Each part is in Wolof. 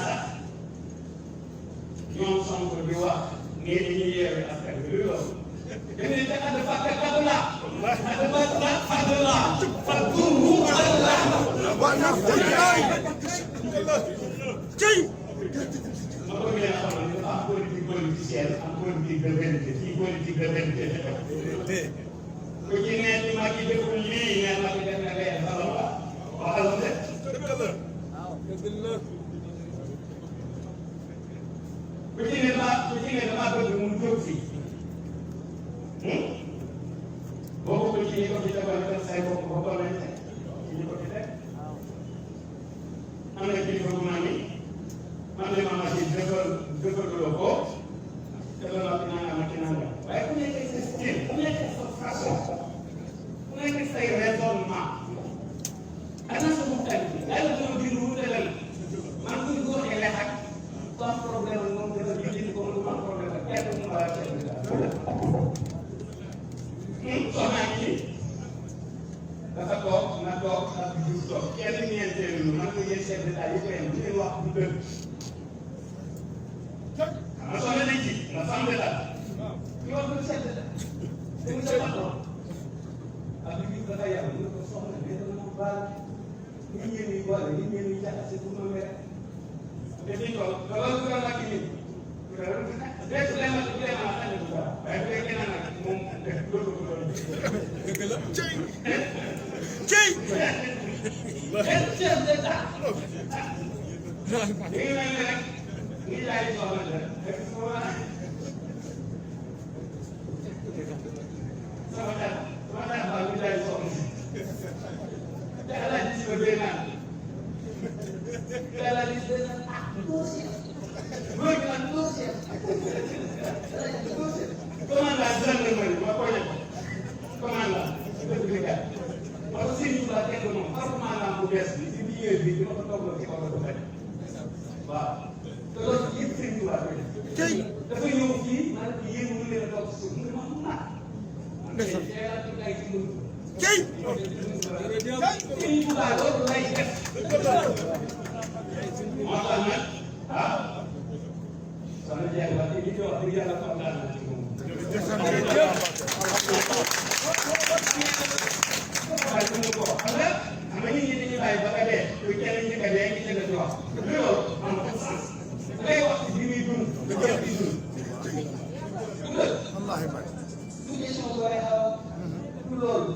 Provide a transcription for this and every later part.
sax ñoom Sonko di wax ngeen di ñuy yeewee askan bi lu loolu. dañu ne te ànd fàtte kàddu la. ànd fàtte la. fàtturu Allah. waaw ndax tey. ma bëgg leen a xamal ni dafa am politique politicienne am politique de vérité kii politique de vérité la ku ci ne ci mag yi deful lii ne mag yi def na leen xamal la waxal de. ku ci ne damaa bëgg mu jóg fii boo ko ci ñi ko fi defal def say bopp ba toll nañ teg ci ñi ko fi teg am na kilifa bu mag yi man de maman si dëgërloo ko te loolu ak naan am ak naan waaye ku nekk sa style ku nekk sa façon ku nekk say raisonnement ana sa muxtali yàlla dama bind wutale la man kuy waxee lex ak ku am problème moom dana bind ko lu am problème ak kenn mu war a teg soxna kii dafa toog na toog ak jur toog kenn ñeenteelu man ko yéen chef d'état yi koy am bu leen wax bu dëgg ma soxla nañ ci nga femme d'état ki wax ko chef d'état dégg nga sa patron ak li gis dafa yàlla mu ne ko soxla mais dama moom baal nit ñi ñuy boole nit ñi ñuy jaxase pour ma mere te di toog te loolu ku doon wàcc nit dégg nga leen wax leen wax xale bu baax waaye bu fekkee nag moom loolu ko doon dëgg la cey chef d'état léegi nag rek ngi jaay soxla la rek sama xel baa ngi jaay soxla te alaaj si ba dee naan te alaaj si dee naan ah góor gi nag commandant gendarmerie ma koy nekk commandant ci dëkk bi kat parce que Sëriñ Tuubaa kenn moom par commandant bu bees bi ci biir bi dama ko toogloo ci kaw la ko fekk waaw te loolu yëpp Sëriñ Tuubaa koy def tey dafa ñëw fii maanaam yéen mu leen a toog ci suuf mu ne ma mun naa tey Sëriñ Tuubaa loolu lay def moo tax nag ah sama jeex la te li ci wax dëgg yàlla kontaan na ci moom. waaye bu ñu ko xam nga nit ñi dañuy bàyyi ba nga dee te kenn ñi nga dee ñi ci des di wax loolu am na sens da ngay wax ci li muy dund da ngay di dund. wallaahi man du question bu waree xaw du loolu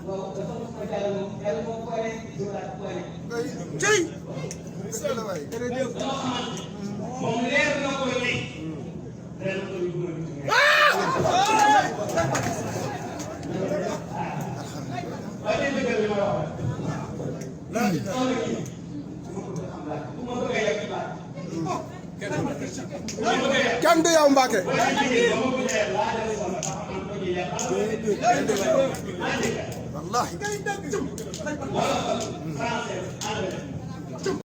waaw dafa mos a jàll moom yàlla moom ko waree jiwlaat ko waree. tey. dama xamante moom leer na ko ni leer na ko ni góor gi waaye day dëggal li ma wax rek soxla kii bu ma bëgg a yegg baat kenn du yow Mbacke. wallaahi.